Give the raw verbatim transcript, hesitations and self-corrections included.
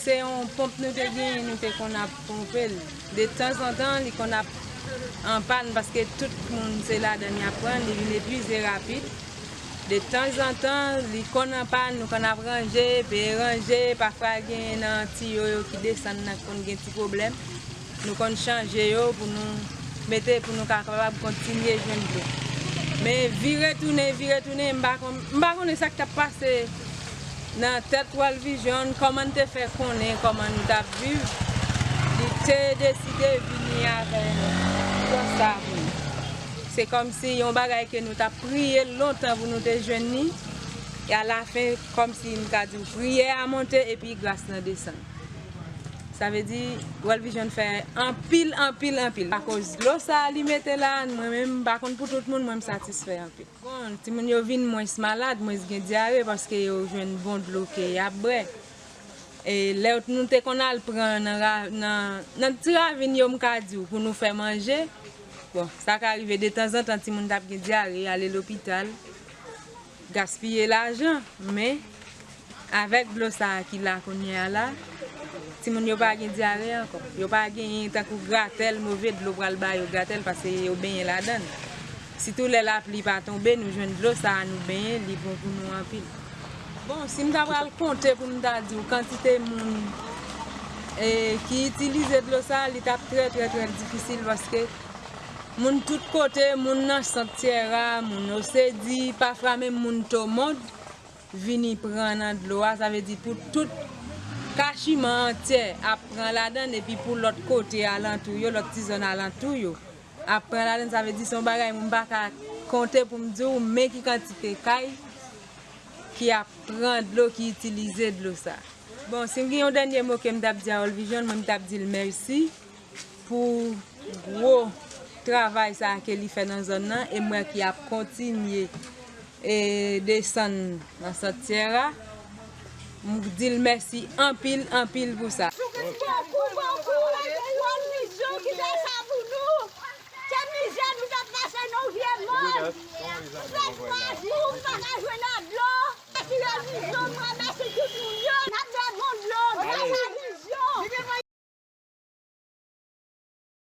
Se yon ponp nou te genyen, nou te konn ap ponpe l. De tanzantan, li konn ap an pàn, paske tout moun se ladan l y ap pran, li vin epuize rapid. De tanzantan, li konn an pàn, nou konn ap ranje, peye ranje, pafwa genyen nan tiyo yo ki desann nan ki konn gen ti pwoblèm. Nou konn chanje yo pou nou mete, pou nou kapab kontinye jwenn dlo. Men vire tounen, vire tounen, m pa konn, m pa konnen sa k t ap pase nan tèt World Vision, kòman n te fè konnen kòman nou t ap viv, li te deside vini avè konsa pou nou. Se kòmsi yon bagay ke nou t ap priye lontan pou nou te jwenn li, e alafen, kòmsi m ka di w, priyè a monte epi gras lan desann. Sa vle di, World Vision fè anpil, anpil, anpil. Akoz dlo sa a li mete la, mwen menm, m pa konn pou tout moun, mwen m satisfè anpil. Bon, timoun yo vin mwens malad, mwens gen dyare, paske yo jwenn bon dlo ke y ap bwè. E lè nou te konn al pran nan ra-, nan, nan ti ravin yo, m ka di w, pou nou fè manje, bon, sa ka rive de tanzantan, timoun t ap gen dyare, ale lopital, gaspiye lajan, men avèk dlo sa a ki la kounye a la, timoun yo pa gen dyare ankò. Yo pa genyen tankou gratèl, move dlo pral ba yo gratèl, paske yo benyen ladan l. Sitou lè lapli pa tonbe, nou jwenn dlo sa a, nou benyen, li bon pou nou anpil. Bon, si m ta pral konte pou m ta di w kantite moun, e, ki itilize dlo sa a, li t ap trè, trè, trè difisil, paske moun tout kote, moun nan sant Syèra, moun Osedi, pafwa menm moun Tomond, vini pran nan dlo a, sa vle di pou tout Kachiman antyè ap pran ladan l, epi pou lòt kote alantou yo, lòt ti zòn alantou yo ap pran ladan l, sa vle di se yon bagay mwen m pa ka konte pou m di w men ki kantite kay ki ap pran dlo, ki itilize dlo sa. Bon, si m gen yon dènye mo ke m t ap di a World Vision, mwen m t ap di l mèsi pou gwo travay sa a ke li fè nan zòn nan, e m wè ki ap kontinye, e, desann nan sant Syèra. M di l mèsi anpil, anpil pou sa. Bokou, bokou, World Vision ki fè sa pou nou. Se mizè nou t ap pase nan vye mòn. Fè twa jou, m pa ka jwenn dlo. Mèsi World Vision, m remèsye tout moun yo.